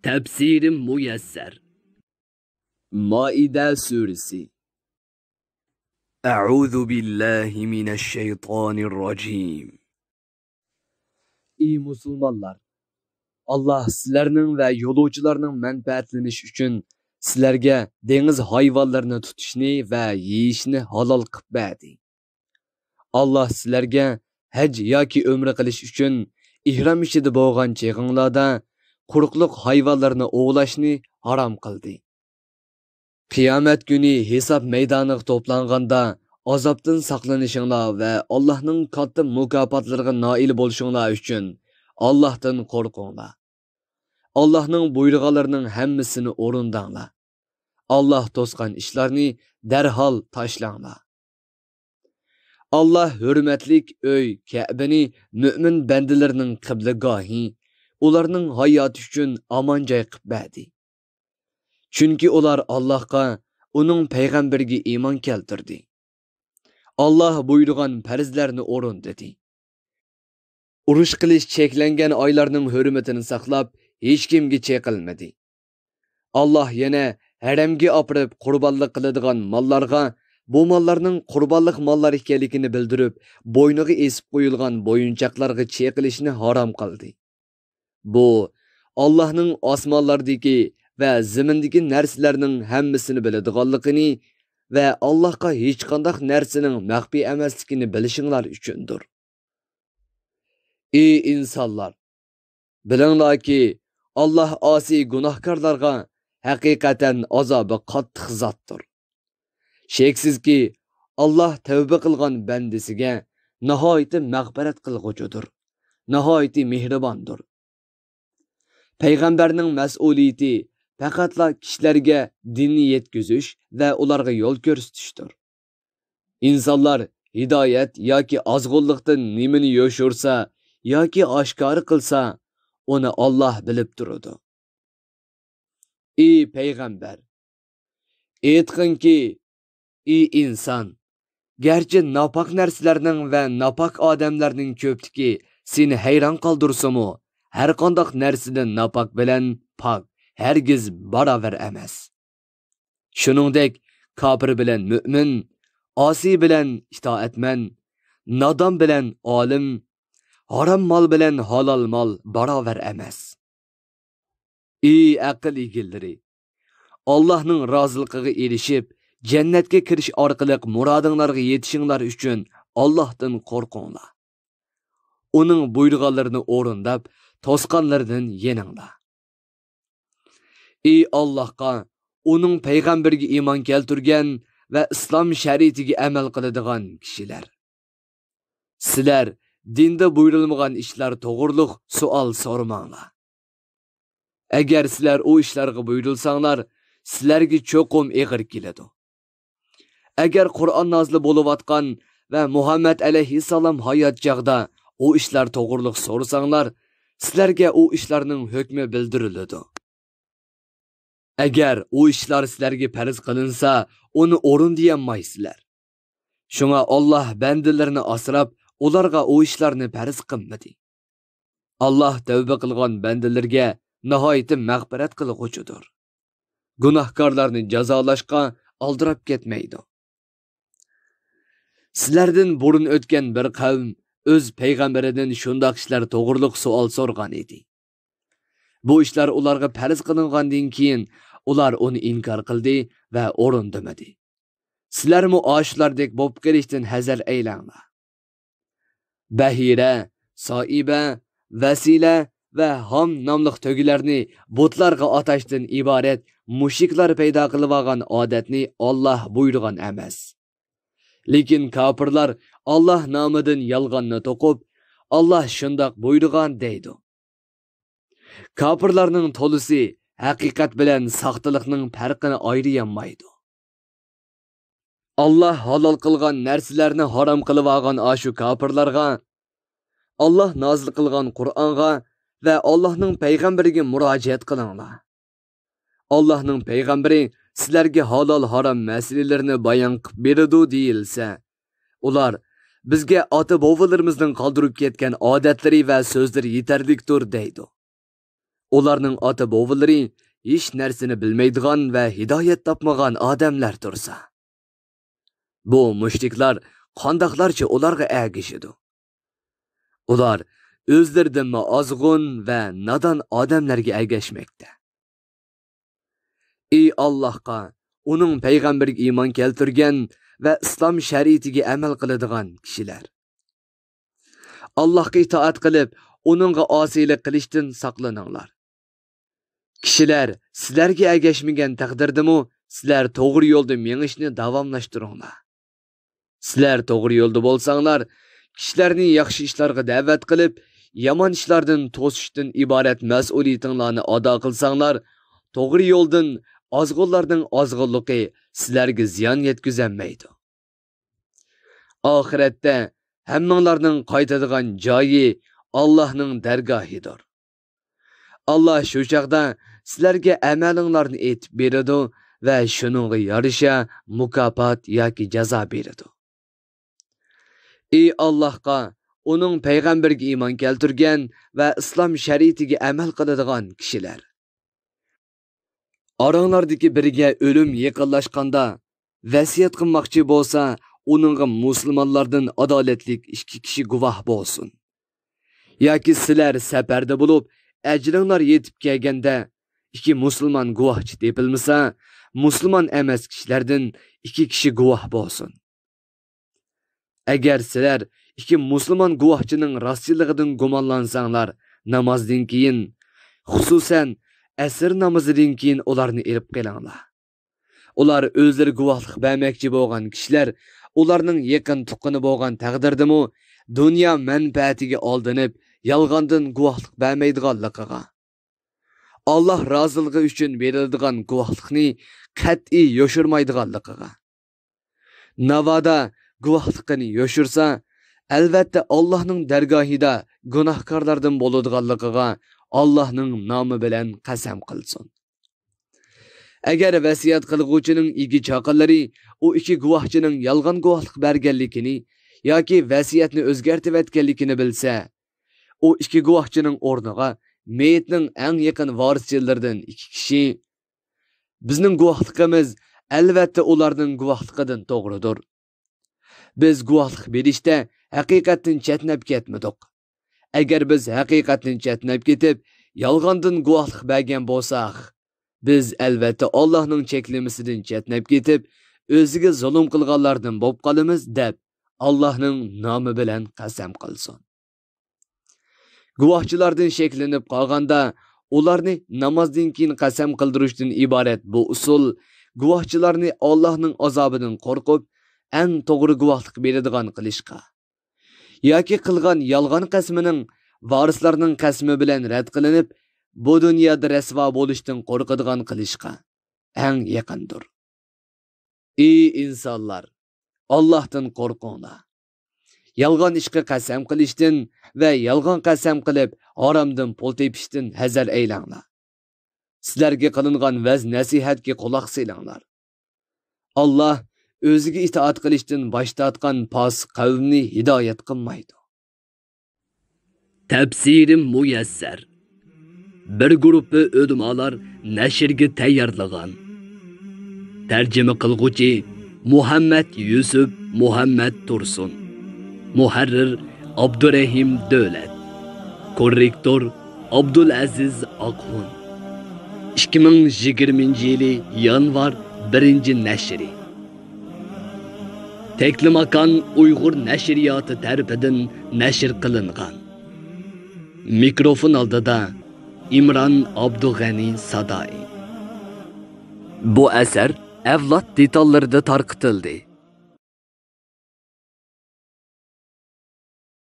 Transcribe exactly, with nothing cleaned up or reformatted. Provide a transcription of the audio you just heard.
تەپسىرى مۇيەسسەر. مائىدە سۈرىسى. أعوذ بالله من الشيطان الرجيم. ئى مۇسۇلمانلار! ئاللاھ سىلەرنىڭ ۋە يولۇچىلارنىڭ مەنپەئەتلىنىشى ئۈچۈن سىلەرگە دېڭىز ھايۋانلىرىنى تۇتۇشنى ۋە يېيىشنى ھالال قىلىپ بەردى. ئاللاھ سىلەرگە ھەج ياكى ئۆمرە قىلىش ئۈچۈن ئېھرام ئىچىدە بولغان چېغىڭلاردا قۇرۇقلۇق ھايۋانلىرىنى ئوۋلاشنى ھارام قىلدى. قىيامەت كۈنى ھېساب مەيدانىغا توپلانغاندا، ئازابتىن ساقلىنىشىڭلار ۋە ئاللاھنىڭ كاتتا مۇكاپاتلىرىغا نائىل بولۇشۇڭلار ئۈچۈن ئاللاھتىن قورقۇڭلار. ئاللاھنىڭ بۇيرۇغانلىرىنىڭ ھەممىسىنى ئورۇنداڭلار. ئاللاھ توسقان ئىشلارنى دەرھال تاشلاڭلار. ئاللاھ ھۆرمەتلىك ئۆي كەبىنى مۆمىن بەندىلىرىنىڭ قىبلىگاھى، ئۇلارنىڭ ھاياتى ئۈچۈن ئامان جاي قىلىپ بەردى. چۈنكى ئۇلار ئاللاھقا، ئۇنىڭ پەيغەمبىرىگە ئىمان كەلتۈردى. ئاللاھ بۇيرۇغان پەرزلەرنى ئورۇندىدى. ئۇرۇش قىلىش چەكلەنگەن ئايلارنىڭ ھۆرمىتىنى ساقلاپ، ھېچكىمگە چېقىلمىدى. ئاللاھ يەنە ھەرەمگە ئاپىرىپ قۇربانلىق قىلىدىغان ماللارغا بۇ ماللارنىڭ قۇربانلىق ماللار ئىكەنلىكىنى بىلدۈرۈپ، بوينىغا ئېسىپ قويۇلغان بويۇنچاقلارغا چېقىلىشنى ھارام قىلدى. بۇ، ئاللاھنىڭ ئاسمانلاردىكى ۋە زېمىندىكى نەرسىلەرنىڭ ھەممىسىنى بىلىدىغانلىقىنى ۋە ئاللاھقا ھېچقانداق نەرسىنىڭ مەخپىي ئەمەسلىكىنى بىلىشىڭلار ئۈچۈندۇر. ئى ئىنسانلار! بىلىڭلاركى، ئاللاھ ئاسىي گۇناھكارلارغا ھەقىقەتەن ئازابى قاتتىق زاتتۇر. شەكسىزكى، ئاللاھ تەۋبە قىلغان بەندىسىگە ناھايىتى مەغپىرەت قىلغۇچىدۇر، ناھايىتى مېھرىباندۇر. پەيغەمبەرنىڭ مەسئۇلىيىتى پەقەتلا كىشىلەرگە دىننى يەتكۈزۈش ۋە ئۇلارغا يول كۆرسىتىشتۇر. ئىنسانلار ھىدايەت ياكى ئازغۇنلۇقتىن نېمىنى يوشۇرسا ياكى ئاشكارا قىلسا، ئۇنى ئاللاھ بىلىپ تۇرىدۇ. ئى پەيغەمبەر! ئېيتقىنكى، ئى ئىنسان! گەرچە ناپاك نەرسىلەرنىڭ ۋە ناپاك ئادەملەرنىڭ كۆپلۈكى سېنى ھەيران قالدۇرسىمۇ، ھەرقانداق نەرسىدىن ناپاك بىلەن پاك ھەرگىز باراۋەر ئەمەس. شۇنىڭدەك كاپىر بىلەن مۆمىن، ئاسىي بىلەن ئىتائەتمەن، نادان بىلەن ئالىم، ھارام مال بىلەن ھالال مال باراۋەر ئەمەس. ئى ئەقىل ئىگىلىرى! ئاللاھنىڭ رازىلىقىغا ئېرىشىپ، جەننەتكە كىرىش ئارقىلىق مۇرادىڭلارغا يېتىشىڭلار ئۈچۈن ئاللاھتىن قورقۇڭلار. ئۇنىڭ بۇيرۇغانلىرىنى ئورۇنداپ، توسقانلىرىدىن يېنىڭلار. ئى ئاللاھقا، ئۇنىڭ پەيغەمبىرىگە ئىمان كەلتۈرگەن ۋە ئىسلام شەرىئىتىگە ئەمەل قىلىدىغان كىشىلەر! سىلەر دىندا بۇيرۇلمىغان ئىشلار توغرۇلۇق سوئال سورىماڭلار. ئەگەر سىلەر ئۇ ئىشلارغا بۇيرۇلساڭلار، سىلەرگە چوقۇم ئېغىر كېلىدۇ. ئەگەر قۇرئان نازىل بولۇۋاتقان ۋە مۇھەممەد ئەلەيھىسسالام ھايات چاغدا ئۇ ئىشلار توغرۇلۇق سورىساڭلار، سىلەرگە ئۇ ئىشلارنىڭ ھۆكمى بىلدۈرۈلىدۇ. ئەگەر ئۇ ئىشلار سىلەرگە پەرز قىلىنسا، ئۇنى ئورۇندىيالمايسىلەر. شۇڭا ئاللاھ بەندىلىرىنى ئاسراپ، ئۇلارغا ئۇ ئىشلارنى پەرز قىلمىدى. ئاللاھ تەۋبە قىلغان بەندىلىرىگە ناھايىتى مەغپىرەت قىلغۇچىدۇر. گۇناھكارلارنى جازالاشقا ئالدىراپ كەتمەيدۇ. سىلەردىن بۇرۇن ئۆتكەن بىر قەۋم ئۆز پەيغەمبىرىدىن شۇنداق ئىشلار توغرۇلۇق سوئال سورىغان ئىدى. بۇ ئىشلار ئۇلارغا پەرز قىلىنغاندىن كېيىن، ئۇلار ئۇنى ئىنكار قىلدى ۋە ئورۇندىمىدى. سىلەرمۇ ئاشۇلاردەك بولۇپ قېلىشتىن ھەزەر ئەيلەڭلار. بەھىرە، سائىبە، ۋەسىلە ۋە ھام ناملىق تۆگىلەرنى بۇتلارغا ئاتاشتىن ئىبارەت مۇشرىكلار پەيدا قىلىۋالغان ئادەتنى ئاللاھ بۇيرۇغان ئەمەس. لېكىن كاپىرلار ئاللاھ نامىدىن يالغاننى توقۇپ، ئاللاھ شۇنداق بۇيرۇغان دەيدۇ. كاپىرلارنىڭ تولىسى ھەقىقەت بىلەن ساختىلىقنىڭ پەرقىنى ئايرىيالمايدۇ. ئاللاھ ھالال قىلغان نەرسىلەرنى ھارام قىلىۋالغان ئاشۇ كاپىرلارغا، ئاللاھ نازىل قىلغان قۇرئانغا ۋە ئاللاھنىڭ پەيغەمبىرىگە مۇراجىئەت قىلىڭلار. ئاللاھنىڭ پەيغەمبىرى سىلەرگە ھالال-ھارام مەسىلىلىرىنى بايان قىلىپ بېرىدۇ دېيىلسە، ئۇلار، بىزگە ئاتا-بوۋىلىرىمىزنىڭ قالدۇرۇپ كەتكەن ئادەتلىرى ۋە سۆزلىرى يېتەرلىكتۇر دەيدۇ. ئۇلارنىڭ ئاتا-بوۋىلىرى ھېچ نەرسىنى بىلمەيدىغان ۋە ھىدايەت تاپمىغان ئادەملەر تۇرسا. بۇ مۇشرىكلار قانداقلارچە ئۇلارغا ئەگىشىدۇ؟ ئۇلار ئۆزلىرىدىنمۇ ئازغۇن ۋە نادان ئادەملەرگە ئەگەشمەكتە. ئى ئاللاھقا، ئۇنىڭ پەيغەمبىرىگە ئىمان كەلتۈرگەن ۋە ئىسلام شەرىئىتىگە ئەمەل قىلىدىغان كىشىلەر! ئاللاھقا ئىتائەت قىلىپ، ئۇنىڭغا ئاسىيلىق قىلىشتىن ساقلىنىڭلار. كىشىلەر سىلەرگە ئەگەشمىگەن تەقدىردىمۇ، سىلەر توغرا يولدا مېڭىشنى داۋاملاشتۇرۇڭلار. سىلەر توغرا يولدا بولساڭلار، كىشىلەرنى ياخشى ئىشلارغا دەۋەت قىلىپ، يامان ئىشلاردىن توسۇشتىن ئىبارەت مەسئۇلىيىتىڭلارنى ئادا قىلساڭلار، توغرا يولدىن ئازغۇنلارنىڭ ئازغۇنلۇقى سىلەرگە زىيان يەتكۈزەلمەيدۇ. ئاخىرەتتە ھەممىڭلارنىڭ قايتىدىغان جايى ئاللاھنىڭ دەرگاھىدۇر. ئاللاھ شۇ چاغدا سىلەرگە ئەمەلىڭلارنى ئېيتىپ بېرىدۇ ۋە شۇنىڭغا يارىشا مۇكاپات ياكى جازا بېرىدۇ. ئى ئاللاھقا، ئۇنىڭ پەيغەمبىرىگە ئىمان كەلتۈرگەن ۋە ئىسلام شەرىئىتىگە ئەمەل قىلىدىغان كىشىلەر! ئاراڭلاردىكى بىرىگە ئۆلۈم يېقىنلاشقاندا، ۋەسىيەت قىلماقچى بولسا، ئۇنىڭغا مۇسۇلمانلاردىن ئادالەتلىك ئىككى كىشى گۇۋاھ بولسۇن. ياكى سىلەر سەپەردە بولۇپ، ئەجىلىڭلار يېتىپ كەلگەندە، ئىككى مۇسۇلمان گۇۋاھچى تېپىلمىسا، مۇسۇلمان ئەمەس كىشىلەردىن ئىككى كىشى گۇۋاھ بولسۇن. ئەگەر سىلەر ئىككى مۇسۇلمان گۇۋاھچىنىڭ راستچىللىقىدىن گۇمانلانساڭلار، نامازدىن كېيىن، خۇسۇسەن، ئەسىر نامىزىدىن كېيىن ئۇلارنى ئېلىپ قېلىڭلار. ئۇلار ئۆزلىرى گۇۋاھلىق بەرمەكچى بولغان كىشىلەر ئۇلارنىڭ يېقىن تۇغقىنى بولغان تەقدىردىمۇ، دۇنيا مەنپەئەتىگە ئالدىنىپ، يالغاندىن گۇۋاھلىق بەرمەيدىغانلىقىغا، ئاللاھ رازىلىقى ئۈچۈن بېرىلىدىغان گۇۋاھلىقنى قەتئىي يوشۇرمايدىغانلىقىغا، ناۋادا گۇۋاھلىقىنى يوشۇرسا، ئەلۋەتتە ئاللاھنىڭ دەرگاھىدا گۇناھكارلاردىن بولىدىغانلىقىغا ئاللاھنىڭ نامى بىلەن قەسەم قىلسۇن. ئەگەر ۋەسىيەت قىلغۇچىنىڭ ئىگە-چاقىلىرى ئۇ ئىككى گۇۋاھچىنىڭ يالغان گۇۋاھلىق بەرگەنلىكىنى ياكى ۋەسىيەتنى ئۆزگەرتىۋەتكەنلىكىنى بىلسە، ئۇ ئىككى گۇۋاھچىنىڭ ئورنىغا مېيىتنىڭ ئەڭ يېقىن ۋارىسچىلىرىدىن ئىككى كىشى، بىزنىڭ گۇۋاھلىقىمىز ئەلۋەتتە ئۇلارنىڭ گۇۋاھلىقىدىن توغرىدۇر. بىز گۇۋاھلىق بېرىشتە ھەقىقەتتىن چەتنەپ كەتمىدۇق. ئەگەر بىز ھەقىقەتتىن چەتنەپ كېتىپ، يالغاندىن گۇۋاھلىق بەرگەن بولساق، بىز ئەلۋەتتە ئاللاھنىڭ چەكلىمىسىدىن چەتنەپ كېتىپ، ئۆزىگە زۇلۇم قىلغانلاردىن بولۇپ قالىمىز، دەپ ئاللاھنىڭ نامى بىلەن قەسەم قىلسۇن. گۇۋاھچىلاردىن شەكلىنىپ قالغاندا، ئۇلارنى نامازدىن كېيىن قەسەم قىلدۇرۇشتىن ئىبارەت بۇ ئۇسۇل گۇۋاھچىلارنى ئاللاھنىڭ ئازابىدىن قورقۇپ، ئەڭ توغرا گۇۋاھلىق بېرىدىغان قىلىشقا ياكى قىلغان يالغان قەسىمىنىڭ ۋارىسلارنىڭ قەسىمى بىلەن رەت قىلىنىپ، بۇ دۇنيادا رەسۋا بولۇشتىن قورقىدىغان قىلىشقا ئەڭ يېقىندۇر. ئى ئىنسانلار! ئاللاھتىن قورقۇڭلار. يالغان ئىشقا قەسەم قىلىشتىن ۋە يالغان قەسەم قىلىپ، ھارامدىن پۇل تېپىشتىن ھەزەر ئەيلەڭلار. سىلەرگە قىلىنغان ۋەز-نەسىھەتكە قۇلاق سېلىڭلار. ئاللاھ ئۆزىگە ئىتائەت قىلىشتىن باش تارتقان پاسىق قەۋمنى ھىدايەت قىلمايدۇ. تەپسىرى مۇيەسسەر. بىر گۇرۇپپا ئۆلىمالار نەشرگە تەييارلىغان. تەرجىمە قىلغۇچى مۇھەممەد يۈسۈپ مۇھەممەد تۇرسۇن. مۇھەررىر ئابدۇرېھىم دۆلەت. كوررېكتور ئابدۇلئەزىز ئاقخۇن. ئىككى مىڭ يىگىرمىنچى يىلى يانۋار بىرىنچى نەشرى. تەكلىماكان ئۇيغۇر نەشرىياتى تەرىپىدىن نەشر قىلىنغان. مىكروفون ئالدىدا ئىمران ئابدۇغەنى سادائى. بۇ ئەسەر ئەۋلاد دېتاللىرىدا تارقىتىلدى.